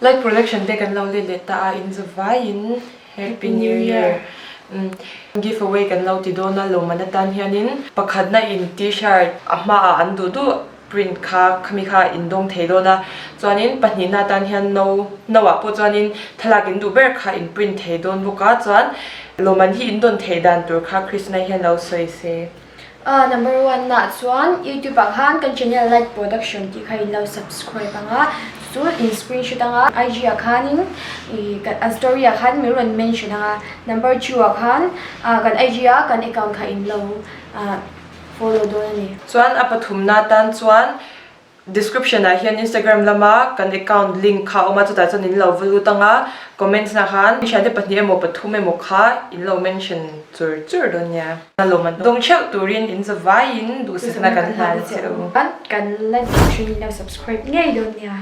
Light production te kan lo let leh ta a, in zavaiin Happy New Year. Give away kan lo ti dawn a, lawmman atan hianin pakhatna in t-shirt a hmaah an duh duh print kha khami kha in dawng thei dawn a, chuanin pahnihna atan hian no no ah pawh chuanin thlalak in duh ber kha in print thei dawn bawk a, chuan lawmman hi in dawn theih dan tur kha Krishna hian lo sawi se. A number one ah chuan youtube ah khan kan channel light production tih kha in lo subscribe ang a chu in screenshot ang a IG ah khanin ih an story ah khan min rawn mention ang a number two ah khan ah kan IG a kan account kha in lo ah follow dawn a ni. Chuan a pathumna tan chuan Description ah hian Instagram lama kan account link kha a awm a, chutah chuan in lo va lut ang a, comments ah khan thiante pahnih emaw pathum emaw kha in lo mention chur chur dawn nia. A lawm an dawng theuh turin in zavaiin duhsakna kan hlan che u. Kan like thin in lo subscribe ngei dawn nia.